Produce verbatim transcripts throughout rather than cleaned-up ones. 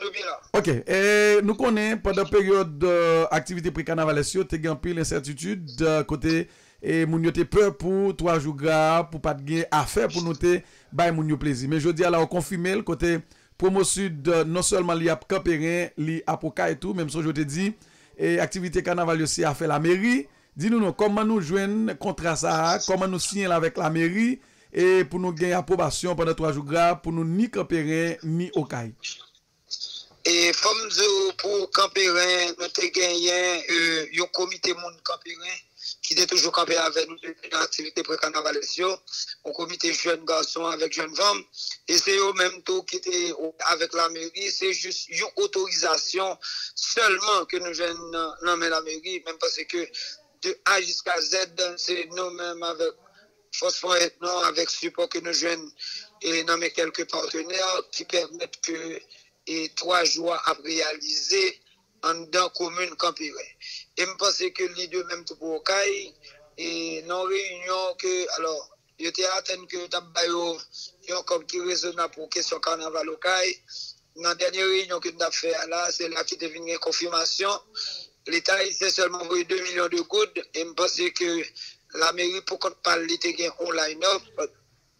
Yo byen la. Ok, e nou konnen pandan peryòd aktivite pre-kanavales yo, te gen anpil ensètitid kote e moun yo te pè pou twa jou gra a, pou pa t gen afè pou nou te bay moun yo plezi. Men jodi a la, ou konfime l kote Promo Sud non sèlman li ap Kanperen, li ap Okay tou, menm jan w te di, e aktivite kanaval yo se afè lameri. Di nou non, kòman nou jwenn kontra sa a, kòman nou siyen l avèk lameri, e pou nou gen apwobasyon pandan twa jou gra pou nou ni Kanperen ni Okay. E fò m di w, pou Kanperen, nou te genyen yon komite moun Kanperen ki te toujou kanpe avè nou depi nan aktivite pre-kanavales yo, yon komite jèn gason avèk jèn fanm, e se yo menm tou ki te avèk lameri. Se jis yon otorizasyon sèlman ke nou jwenn nan men lameri, men m panse ke de A jiska Z, se nou menm avèk fòs ponyèt nou, avèk sipò ke nou jwenn e nan men kèlke patnè ki pèmèt ke e twa jou a ap reyalize anndan komin Kanperen. E m panse ke li de menm tou pou Okay, e nan reyinyon ke, alò, yo te atann ke yo t ap ba yo yon kòb ki rezonab pou kesyon kanaval Okay. Nan dènye reyinyon ke n t ap fè a la, se la ki te vin gen konfimasyon. Leta ayisyen sèlman voye de milyon de goud, e m panse ke lameri pou kont pa l, li te gen yon line-up.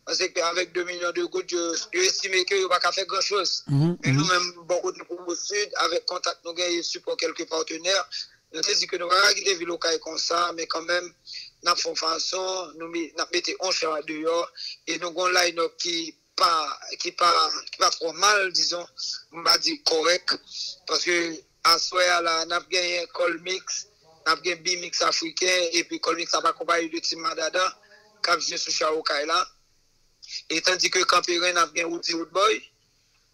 Paske avèk de milyon de goud, yo, yo estime ke yo pa ka fè gran choz. Men nou menm, bò kote Promo Sud, avèk kontak nou genyen, sipò kèlke patnè, nou te di ke nou pa ka kite vil Okay konsa, men kanmenm, n ap fè yon fason, nou, n ap mete yon chan deyò, e nou gen yon line-up ki pa, ki pa, ki pa twò mal, dizon, m pa di kòrèk, paske aswè a la, n ap genyen Colmix, n ap gen B-Mix Afriken, epi Colmix ap akonpaye de Team Madadan, k ap jwe sou Cha Okay la. E tandi ke Kanperen, n ap gen Roody Roodboy.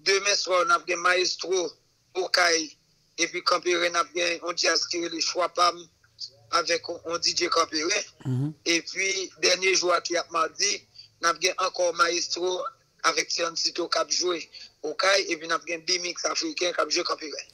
Demen swa, n ap gen Maestro Okay. Epi Kanperen, n ap gen yon djaz ki rele Chwa Pa M avèk yon, yon D J Kanperen. Epi, dènye jou a ki ap madi, n ap gen ankò Maestro avèk Tiancito k ap jwe Okay. Epi, n ap gen B-Mix Afriken k ap jwe Kanperen.